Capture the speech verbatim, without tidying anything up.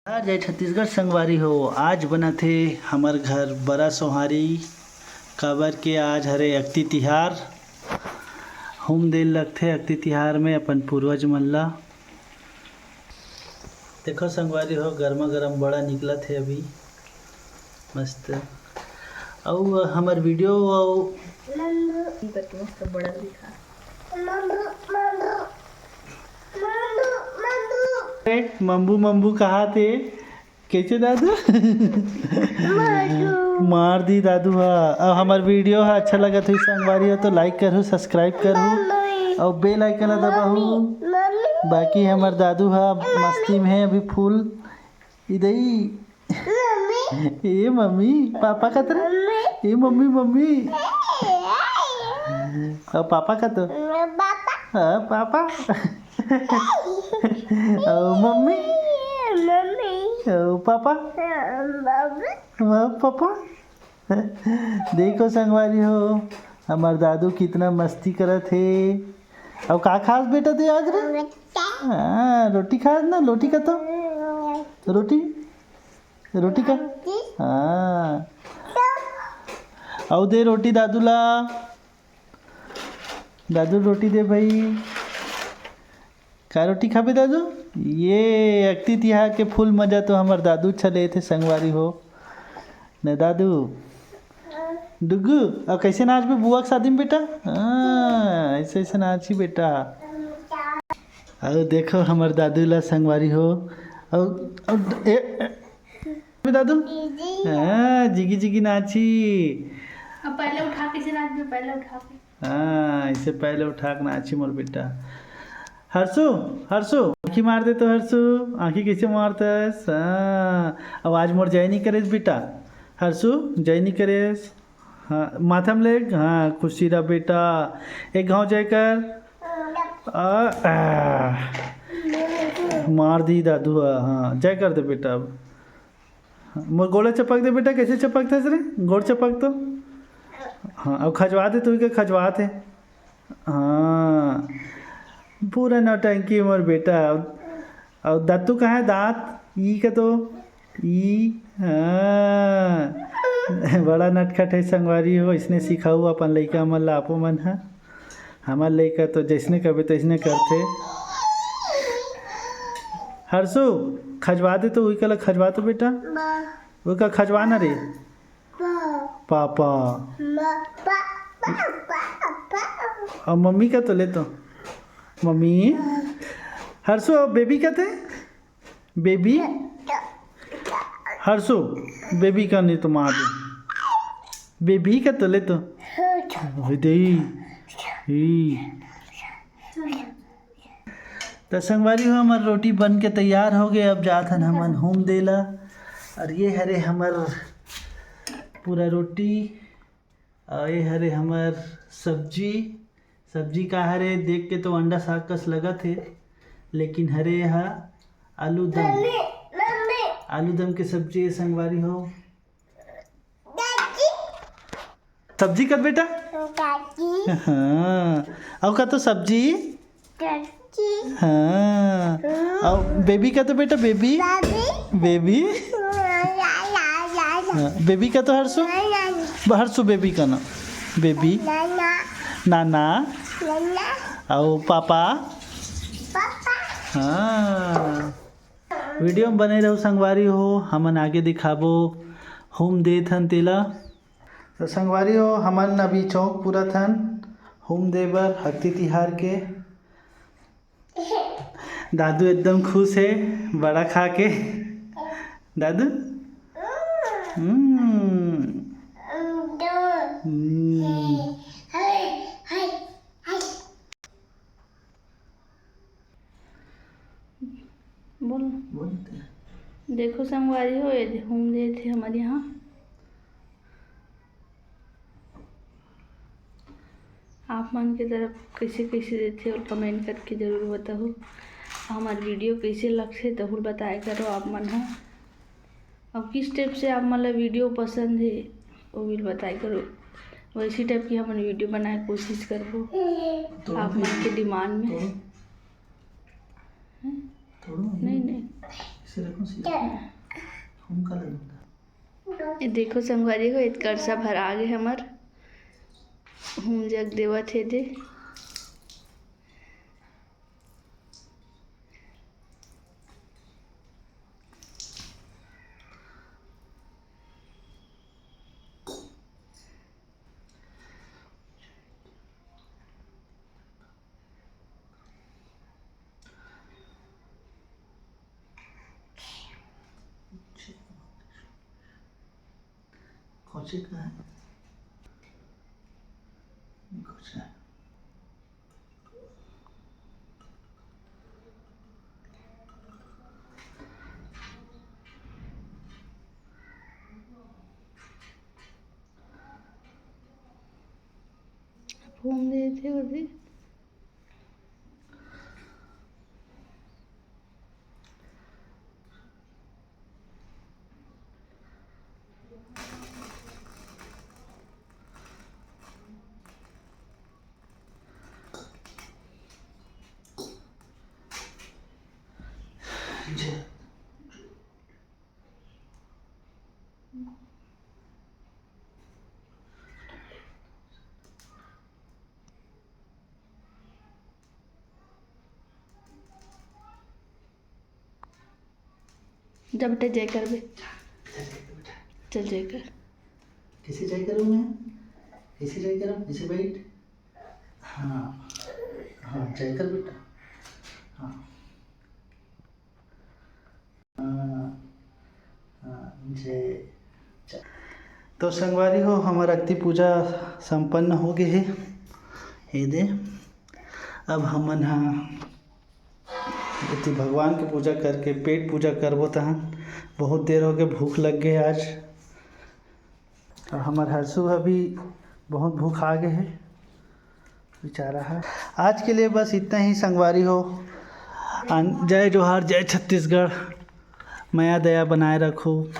जय छत्तीसगढ़ संगवारी हो, आज बनत हे हमर घर बरा सोहारी, काबर के आज हरे अक्ति तिहार। हूम दे ल लगथे अक्ति तिहार में अपन पूर्वज मन ला। देखो संगवारी हो, गरमा गरम बड़ा निकलत हे अभी, मस्त। अउ हमर वीडियो अउ मस्त बड़ा दिखा। मम्बू मम्बू कहा थे। कैसे दादू? मार दी दादू हा। अब हमार वीडियो हा अच्छा लगत हुई संगवारी हो तो लाइक करहु, सब्सक्राइब करहु और बेल आइकन ला दबाहु। बाकी हमार दादू हा मस्ती में है अभी फुल। इदई। ए मम्मी, पापा कत रे? ए मम्मी, मम्मी। और पापा कत? हाँ, पापा। और मम्मी। और पापा। हाँ, पापा। देखो संगवारी हो, हमार दादू कितना मस्ती करत हे। अब का खास बेटा दे आज रे? हाँ, रोटी खास ना, रोटी का तो। रोटी, रोटी का। हाँ। अउ दे रोटी दादू ला। दादू रोटी दे भाई। का रोटी खाबे दादू? ये अक्ति तिहार के फुल मजा तो हमर दादू अच्छा लेथे संगवारी हो। न दादू? डुगू, अब कैसे नाचबे बुआ के शादी में बेटा? हाँ, ऐसे ऐसे नाची बेटा। अउ देखो हमर दादू ला संगवारी हो। अउ, अउ ए, ए, दादू? हाँ, जिगी जिगी नाची। अब पहले उठा के से नाचबे, पहले उठा के। हाँ, इसे पहले उठा के नाची मोर बेटा। हर्षु, हर्षु, आँखी मार दे तो हर्षु, आँखी कैसे मारतस? हाँ, अब आज मोर जय नहीं करेस बेटा। हर्षु, जय नहीं करेस। हाँ, माथा में लेग, हाँ, खुशी रह बेटा। एक घाव जय कर। आ, आ, मार दी दादू, हाँ, जय कर दे बेटा अब। मोर गोड़ चपक दे बेटा, कैसे चपकथस रे? गोड़ चपक तो। हाँ, अब खजवा दे, तू के खजवा दे। हाँ, पूरा नौटंकी मोर बेटा। अब, अब दत्तू कहाँ है? दांत ई का तो, ई, हाँ। बड़ा नटखट है संगवारी हो, इसने सिखाऊ अपन लइका मन ला, आपो मन हा। हमार लइका तो जैसने कबे तैसने करथे। हर्षु, खजवा दे तो, उइका ला खजवा तो बेटा। उइका खजवा ना रे। पापा। अब मम्मी का तो ले तो। मम्मी। हर्षु, अब बेबी का ते? बेबी? हर्षु, बेबी का नहीं तो मार दे। बेबी का तो ले तो। दे। ई। त संगवारी हो, हमर रोटी बन के तैयार हो गए। अब जात हन हमन हूम दे ला। और ये हरे हमर पूरा रोटी, और ये हरे हमर सब्जी। सब्जी का हरे, देख के तो अंडा साग कस लगत हे, लेकिन हरे हा आलू दम। आलू दम के सब्जी है संगवारी हो। सब्जी कत बेटा? हाँ, अउ का तो सब्जी। हाँ, अउ बेबी का तो बेटा, बेबी। बेबी। हाँ, बेबी का तो हर्षु। हर्षु बेबी का ना। बेबी। नाना। अउ पापा। हाँ। वीडियो में बने रहो संगवारी हो, हमन आगे दिखाबो हूम देत हन तेला। तो संगवारी हो, हमन अभी चौक पूरत हन हूम दे बर अक्ति तिहार के। दादू एकदम खुश है बड़ा खा के। दादू? हम्म। हम्म। बोल। बोल ते। देखो संगवारी हो, ये दे हूम देत हे हमर यहाँ। आप मन के तरफ कैसे कैसे देथे और कमेंट करके जरूर बताहू। हमार वीडियो कैसे लगथे तहू ल बताए करो आप मन ह। अब किस टाइप से आप मन ला वीडियो पसंद हे, वो भी बताए करो। वैसी टाइप की हमन वीडियो बनाए कोशिश करबो तो आप मन के डिमांड में। तो हैं? थोड़ा नहीं, नहीं। सिरे कौन सी? हम का लगता? ये देखो संगवारी हो, एतकर सा भर आ गे हमर। हूम जग देवत हे दे। कौची का है? कौची है? फोन दे थे और भी। जा बेटा, जय कर बे। चल, जय कर। कैसे जय करूँ मैं? कैसे जय करूँ? कैसे बैठ? हाँ, हाँ, जय कर बेटा। हाँ। हाँ, हाँ, जय। तो संगवारी हो, हमर अक्ति पूजा संपन्न हो गे हे। हे दे, अब हमन हा एती भगवान के पूजा करके पेट पूजा करबो तहन। बहुत देर हो गे, भूख लग गे आज। और हमर हर्षु अभी बहुत भूख आ गे हे बेचारा है। आज के लिए बस इतना ही संगवारी हो। आन-, जय जोहार, जय छत्तीसगढ़। मया दया बनाए रखो।